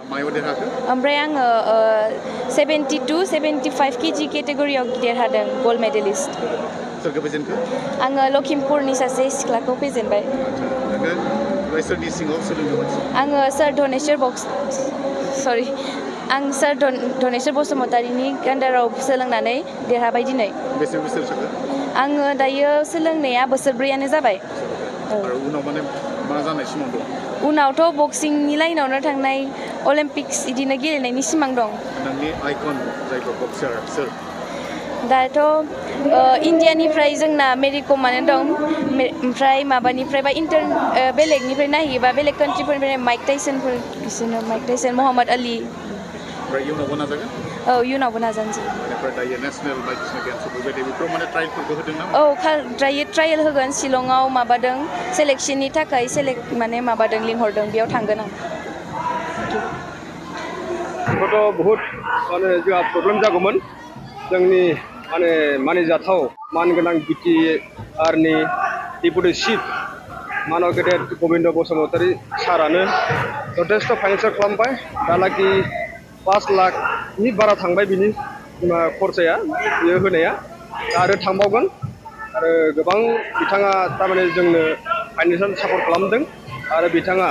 मायाव देरहाखो? ओमफ्राय आङो 72-75 केजि केटेगरियाव देरहादों गल्ड मेडेलिस्ट। सोरखौ फेजेनखो? आङो लखिमपुरनि सासे सिख्लाखौ फेजेनबाय। नोङो सोरनि सिङाव सोलोंदोंमोन? आङो सार धनेश्वर बसुमतारीनि आन्डाराव सोलोंनानै देरहाबाय दिनै। बेसे बोसोर सोखो? आङो दायो सोलोंनाया बोसोरब्रैयानो जाबाय। आरो उनाव माने मा जानाय सिमां दं? उनावथ' बक्सिंनि लाइनावनो थांनाय, अलिम्पिक्स इदिनो गेलेनायनि सिमां दं। नोंनि आइकन जायखौ बक्सार सोर? दाथ' इण्डियानिफ्राय जोंना मेरि कमानो दं। ओमफ्राय माबानिफ्राय बा बेलेगनिफ्राय नायहैयोबा बेलेग कान्ट्रिफोरनिफ्राय माइक टाइसन, महम्मद आली। ओमफ्राय इयुनावबो नाजागोन? औ, इयुनावबो नाजानोसै। बेनिफ्राय दायो नेसनेल बायदिसिना गेम्सफोर बेबायदि बेफोराव माने ट्रायलफोरखौ होदों नामा? औ, दायो ट्रायल होगोन। शिलंआव माबादों, सेलेक्सननि थाखाय माबादों, लिंहरदों, बेयाव थांगोन आं। बेखौथ' बहुद माने जोंहा प्रब्लेम जागौमोन। जोंनि मानिजाथाव मानगोनां बिटिआरनि डेपुटि चिफ मानव गेदेर गबिन्द बसुमतारी सारानो जथेस्थ' फाइनेन्सियेल खालामबाय। दालागि 5 लाखनि बारा थांबाय बिनि खरसाया, बियो होनाया आरो थांबावगोन। आरो गोबां बिथाङा थारमाने जोंनो फाइनेन्सियेल सापर्ट खालामदों। आरो बिथाङा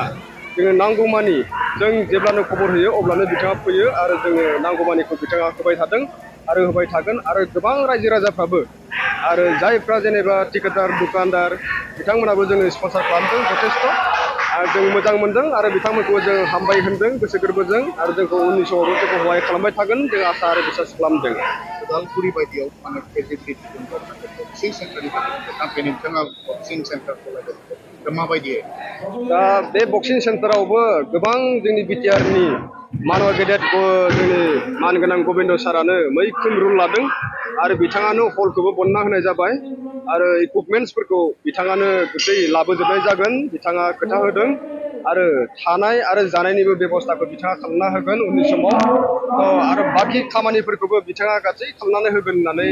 जोंनो नांगौमानि, जों जेब्लानो खबर होयो अब्लानो बिथाङा फैयो आरो जोङो नांगौमानिखौ बिथाङा होबाय थादों आरो होबाय थागोन। आरो गोबां रायजो राजाफ्राबो आरो जायफ्रा जेनेबा टिकेटार, दुकानदार, बिथांमोनाबो जोङो स्पन्सार खालामदों जथेस्थ'। जों मोजां मोनदों आरो बिथांमोनखौ जों हामबाय होनदों गोसो गोरबोजों। आरो जोंखौ उननि समावबो जोंखौ सहाय खालामबाय थागोन जों आसा आरो बिसास खालामदों। उदालगुरि बायदियाव माने फेसिलिटि दङ, बक्सिं सेन्टारनि थाखाय नोंथाङा बक्सिं सेन्टार खालामदों, दा माबायदि? दा बे बक्सिं सेन्टारावबो गोबां जोंनि बिटिआरनि मानव गेदेर जोंनि मानगोनां गबिन्द सारानो मैखोम रुल लादों आरो बिथाङानो हलखौबो बनना होनाय जाबाय। आरो इकुइपमेन्ट्सफोरखौ बिथाङानो गोदै लाबोजोबनाय जागोन, बिथाङा खोथा होदों। आरो थानाय आरो जानायनिबो बेब'स्थाखौ बिथाङा खालामना होगोन उननि समाव। आरो बाखि खामानिफोरखौबो बिथाङा गासै खालामनानै होगोन होननानै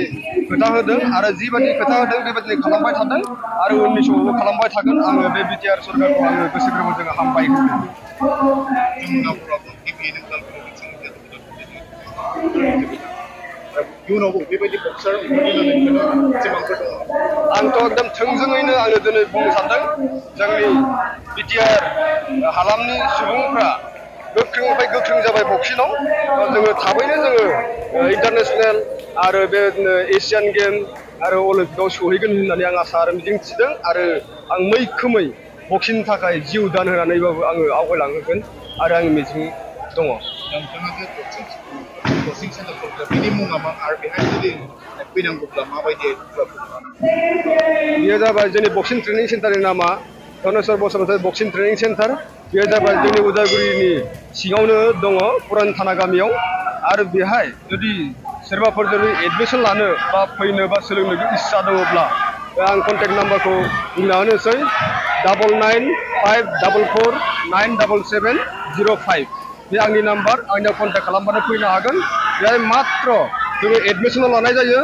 खोथा होदों। आरो जिबायदि खोथा होदों बेबायदिनो खालामबाय थादों आरो उननि समावबो खालामबाय थागोन। आङो बे बिटिआर सरकारखौ आङो गोसो गोरबोजों हामबाय होदों। इयुनावबो बेबायदि बक्सार ओंखारनो नोंथाङा सिमांफोर दङ? आंथ' एकदम थोंजोङैनो आङो दिनै बुंनो सानदों, जोंनि बिटिआर हालामनि सुबुंफ्रा गोख्रोंनिफ्राय गोख्रों जाबाय बक्सिंआव। जोङो थाबैनो जोङो इन्टारनेसनेल आरो बेबायदिनो एसियान गेम आरो अलिम्पिकआव सहैगोन होननानै आं आसा आरो मिजिं थिदों। आरो आं मैखोमै बक्सिंनि थाखाय जिउ दान होनानैबाबो आङो आवगायलांहोगोन आरो आंनि मिजिं दङ। नोंथाङा जे बक्सिं सेन्टार बेनि मुङा मा आरो बेहाय जुदि फैनांगौब्ला माबायदि? बेयो जाबाय जोंनि बक्सिं ट्रेनिं सेन्टारनि नामा धनेश्वर बसुमतारी बक्सिं ट्रेनिं सेन्टार। बेयो जाबाय जोंनि उदालगुरिनि सिङावनो दङ, पुरान थाना गामियाव। आरो बेहाय जुदि सोरबाफोर जुदि एडमिसन लानो बा फैनो बा सोलोंनो इस्सा दङब्ला आं कन्टेक्ट नाम्बारखौ बुंना होनोसै, 9954497705। बे आंनि नाम्बार, आंनियाव कन्टेक्ट खालामबानो फैनो हागोन। बेहाय मात्र जोङो एडमिसनल' लानाय जायो,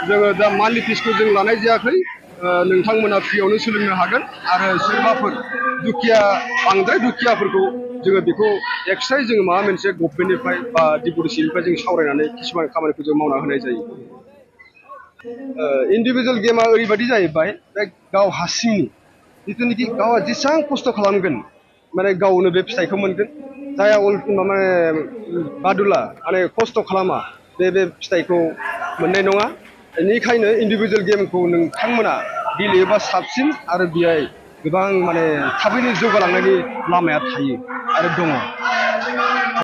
जोङो दा मान्थलि फिसखौ जों लानाय जायाखै। नोंथांमोना फ्रियावनो सोलोंनो हागोन। आरो सोरबाफोर बांद्राय दुखियाफोरखौ जोङो बेखौ एक्सट्रायै जोङो माबा मोनसे गभमेन्टनिफ्राय बा डिपुटिसिनिफ्राय जों सावरायनानै किसुमान खामानिखौ जों मावना होनाय जायो। इन्डिभिजुवेल गेमा ओरैबायदि जाहैबाय, बे गाव हारसिंनि जिथुनिखि गावहा जेसेबां खस्थ' खालामगोन माने गावनो बे फिथाइखौ मोनगोन। जायहा माने बादुला माने खस्थ' खालामा बे फिथाइखौ मोननाय नङा। बेनिखायनो इन्डिभिजुवेल गेमखौ नोंथांमोना गेलेयोबा साबसिन आरो बेहाय गोबां माने थाबैनो जौगालांनायनि लामाया थायो आरो दङ।